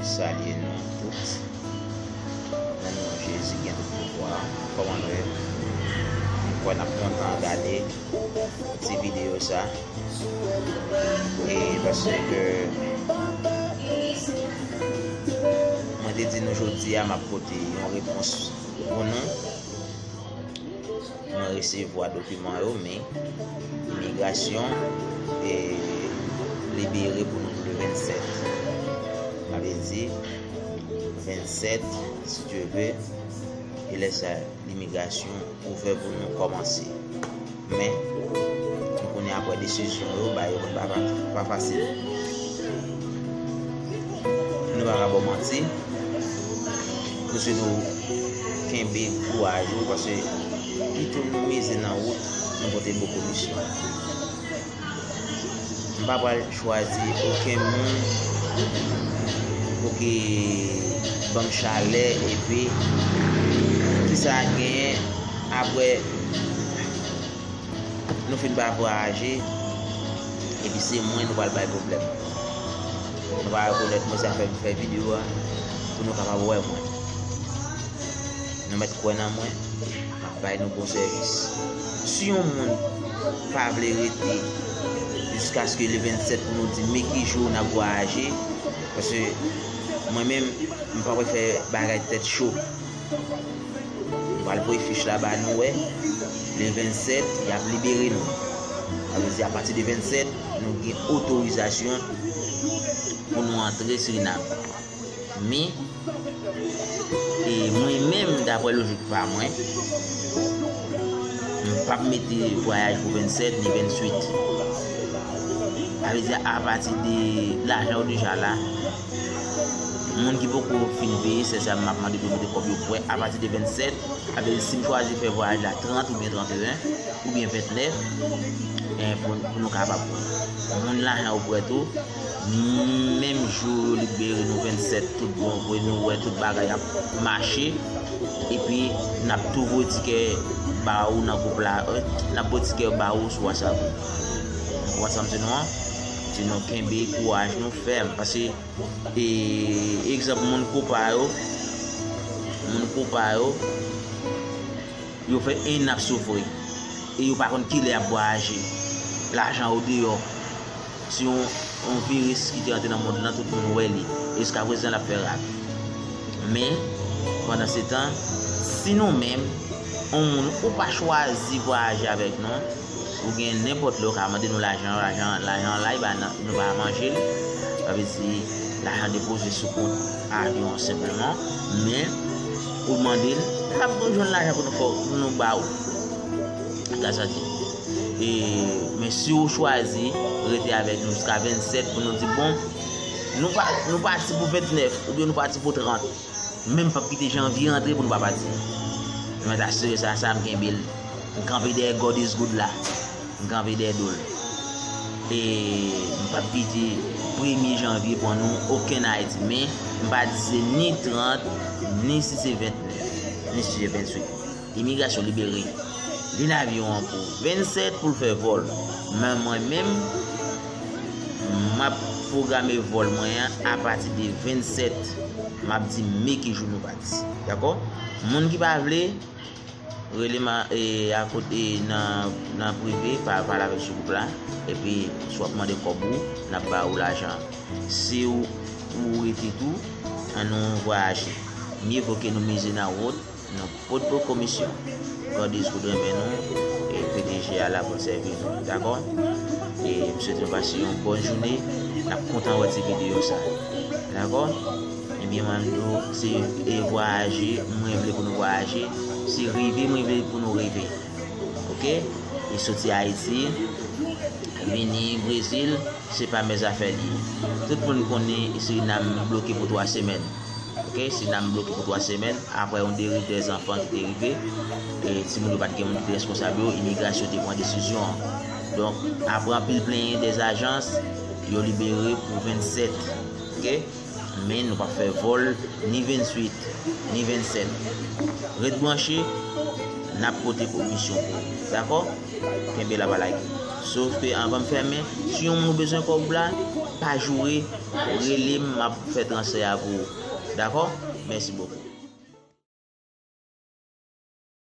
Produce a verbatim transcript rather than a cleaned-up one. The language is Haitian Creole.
Salye nou tout. Nan non Jezi gen tout pouvwa. Kòman nou ye? M kwè n ap kontan gade ti videyo sa. E paske mwen te di nou jodi a, m ap pote yon repons pou nou. Mwen resevwa dokiman yo, men imigrasyon e libere pou nou le vennsèt. Sa vle di, vennsèt, si Dye ve, e lè sa, imigrasyon ouvè pou nou kòmanse. Men, nou konnen apre desizyon yo, bagay yo konn pa, pa, pa fasil. Nou pa ka ba w manti. Nou swete w kenbe kouraj ou, paske pito nou mize nan wout, nou pote bon komisyon. M pa pral chwazi okenn moun pou ki ban m chalè, epi kisa a genyen apre nou fin pa vwayaje, epi se mwen nou pral bay pwoblèm. Nou pa rekonèt mwen, sa fè m fè videyo a, pou nou kapab wè mwen. Nou mèt kwè nan mwen, m ap bay nou bon sèvis. Si yon moun pa vle rete jiskaske le vennsèt pou nou di men ki jou n ap vwayaje, paske mwen menm, m pa vle fè bagay tèt cho. Nou pral voye fich la ba nou wè. Le vennsèt, y ap libere nou. Sa vle di, apati de vennsèt, nou gen otorizasyon pou nou antre Sirinam. Men, e mwen menm, daprè lojik pa mwen, m p ap mete vwayaj pou vennsèt ni vennuit. Sa vle di, apati de lajan yo deja la, moun ki poko fin peye, se sa m ap mande pou yo mete kòb yo prè apati de vennsèt. Sa vle di, si m chwazi fè vwayaj la trant oubyen tranteyen, oubyen ventnèf, en, pou, pou nou kapab wè. Moun lajan yo prè tou, menm jou yo libere nou vennsèt, tout bon vre, nou wè tout bagay ap mache, epi n ap tou voye tikè ba ou nan gwoup la, eh, n ap voye tikè ba ou sou WhatsApp ou. Ou konprann sa m di nou an? Di nou kenbe kouraj nou fèm, paske, e, egzanp, moun Kopa yo, moun Kopa yo, yo fè en an ap soufri. E yo pa konn kilè y ap vwayaje. Lajan yo deyò. Se yon, yon viris ki te rantre nan mond lan, tout moun wè li. E jiskaprezan, l ap fè rag. Men, pandansetan, si nou menm, yon moun ou pa chwazi vwayaje avèk nou, ou gen nenpòt lè, ou ka mande nou lajan, lajan, lajan an la, e ba nan, nou pa manje l. Sa vle di, lajan depoze sou kont avyon an senpleman, men ou mande l, n ap jwenn lajan pou nou fè, pou nou ba ou. Sa sa di. E, men si ou chwazi rete avèk nou jiska vennsèt pou nou di, bon, nou pa, nou pati pou ventnèf oubyen nou pati pou trant, men m p ap kite janvye antre pou nou pa pati. Nou mèt asire sa, sa m kenbe l. M kanpe dèyè God is good la. M kanpe dèyè do l. E m p ap kite premye janvye pran nou okenn Ayiti. Men m pa di se ni trant, ni si se ventnèf, ni si se vennuit. Imigrasyon libere li n avyon an pou vennsèt pou l fè vòl. Men mwen menm, m ap pwograme vòl mwen an apati de vennsèt. M ap di men ki jou nou pati. Dakò? Moun ki pa vle, rele m a, e, akote, e, nan, nan prive, pa, pale avèk sou gwoup la, epi si w ap mande kòb ou, n ap ba ou lajan. Si w, ou rete tou, ann nou vwayaje. Mye vo ke nou mize nan wout, nou pot bon komisyon. God is good renmen nou, e P D G a la pou l sèvi nou. Dakò? E m swete nou pase yon bòn jounen. N ap kontan wè ti videyo sa. Dakò? Ebyen, mwen menm tou, se, e, vwayaje mwen vle pou nou vwayaje, se rive mwen vle pou nou rive. Oke? E soti Ayiti, vini Brezil, se pa mèzafè li ye. Tout moun konnen Sirinam bloke pou twa semèn. Oke? Sirinam bloke pou twa semèn, apre yon deriv dè zanfan ki te rive, e timoun yo pa t gen moun ki te reskonsab yo, imigrasyon te pran desizyon an. Donk, apre anpil plenyen dè zajans, yo libere pou vennsèt. Oke? Men nou p ap fè vòl ni vennuit, ni vennsèt. Ret branche, n ap pote komisyon pou ou. Dakò? Kenbe la, pa lage. Sof ke anvan m fèmen, si yon moun ou bezwen kòb la, Pa joure, rele m, m ap fè transfè a pou ou. Dakò? Mèsi bokou.